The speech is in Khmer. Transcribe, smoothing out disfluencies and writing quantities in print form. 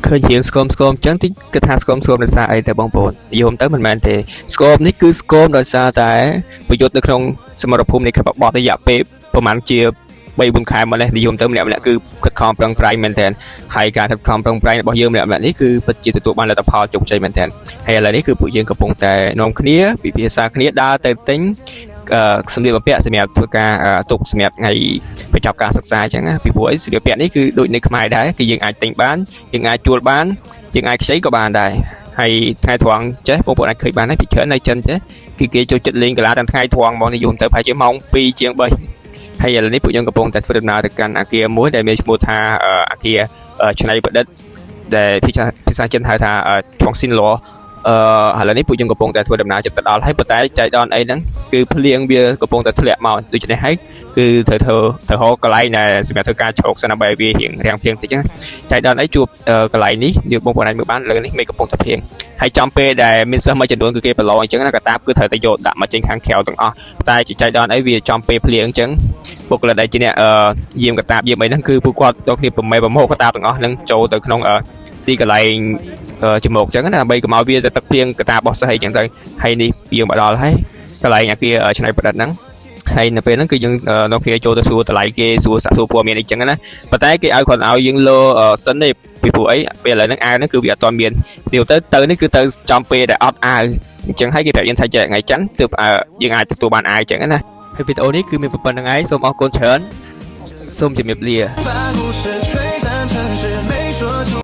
ឃើញរៀងស្គមស្គមអញ្ចឹងតិចគិតថាស្គមស្គមដោយសារអីតែបងប្អូនយល់ទៅមិនមែនទេស្គមនេះគឺស្គមដោយសារតែប្រយុទ្ធនៅក្នុងសមរភូមិនៃខេបបត់រយៈពេលប្រហែលជា3 4ខែមកនេះនិយមទៅម្នាក់ម្នាក់គឺខិតខំប្រឹងប្រែងមែនទែនហើយការខិតខំប្រឹងប្រែងរបស់យើងម្នាក់ម្នាក់នេះគឺពិតជាទទួលបានលទ្ធផលជោគជ័យមែនទែនហើយឥឡូវនេះគឺពួកយើងកំពុងតែនាំគ្នាពិភាក្សាគ្នាដើរទៅទិញអឺសម្លៀកបំពាក់សម្រាប់ធ្វើការទុកសម្រាប់ថ្ងៃបញ្ចប់ការសិក្សាអញ្ចឹងណាពីព្រោះអីសម្លៀកបំពាក់នេះគឺដូចនៅខ្មែរដែរគឺយើងអាចទិញបានយើងអាចជួលបានយើងអាចខ្ចីក៏បានដែរហើយថ្ងៃត្រង់ចេះបងប្អូនអាចឃើញបានហើយពីច្រើននៅចិនចេះគឺគេចូលចិត្តលេងកីឡាទាំងថ្ងៃត្រង់ហ្មងនិយមទៅប្រហែលជាម៉ោង2ជាង3ហើយឥឡូវនេះពួកយើងកំពុងតែធ្វើដំណើរទៅកាន់អាគារមួយដែលមានឈ្មោះថាអាគារច្នៃប្រឌិតដែលភាសាភាសាចិនហៅថាឆុងស៊ីនឡអឺឥឡូវនេះពួកយើងកំពុងតែធ្វើដំណើរចិត្តទៅដល់ហើយប៉ុន្តែចៃដន្យអីហ្នឹងគឺភ្លៀងវាកំពុងតែធ្លាក់មកដូច្នេះហើយគឺត្រូវធ្វើត្រូវរកកន្លែងដែលសម្រាប់ធ្វើការជ្រកសិនដើម្បីវារៀងរាំងភ្លៀងតិចណាចៃដន្យអីជួបកន្លែងនេះយើងបងប្អូនអាចមើលបានលើនេះមេកំពុងតែភ្លៀងហើយចំពេលដែលមានសិស្សមួយចំនួនគឺគេប្រឡងអញ្ចឹងណាកតាបគឺត្រូវតែយកដាក់មកចេញខាងក្រៅទាំងអស់តែជាចៃដន្យអីវាចំពេលភ្លៀងអញ្ចឹងបុគ្គលិកដែលជាអ្នកយាមកតាបយាមអីហ្នឹងគឺពួកគាត់ដល់គ្នាប្រមេប្រមោកតាបទាំងអស់ហ្នឹងចូលទៅក្នុងទីកន្លែងជំរកអញ្ចឹងណាដើម្បីកុំឲ្យវាទៅទឹកភ្លៀងកតាបរបស់សិស្សអីចឹងទៅហើយនេះយើងមកដល់ហើយកន្លែងអាគារច្នៃប្រឌិតហ្នឹងហើយនៅពេលហ្នឹងគឺយើងនៅគ្នាចូលទៅសួរតម្លៃគេសួរសាកសួរព័ត៌មានអីចឹងណាប៉ុន្តែគេឲ្យគាត់ឲ្យយើងលោសិនទេពីព្រោះអីពេលឥឡូវហ្នឹងអាវហ្នឹងគឺវាអត់ទាន់មានទៅទៅនេះគឺទៅចំពេលដែលអត់អាវអញ្ចឹងហើយគេប្រាប់យើងថាចេះថ្ងៃច័ន្ទទើបយើងអាចទទួលបានអាវអញ្ចឹងណាហើយវីដេអូនេះគឺមានប៉ុណ្្នឹងឯងសូមអរគុណច្រើនសូមជម្រាបលា 把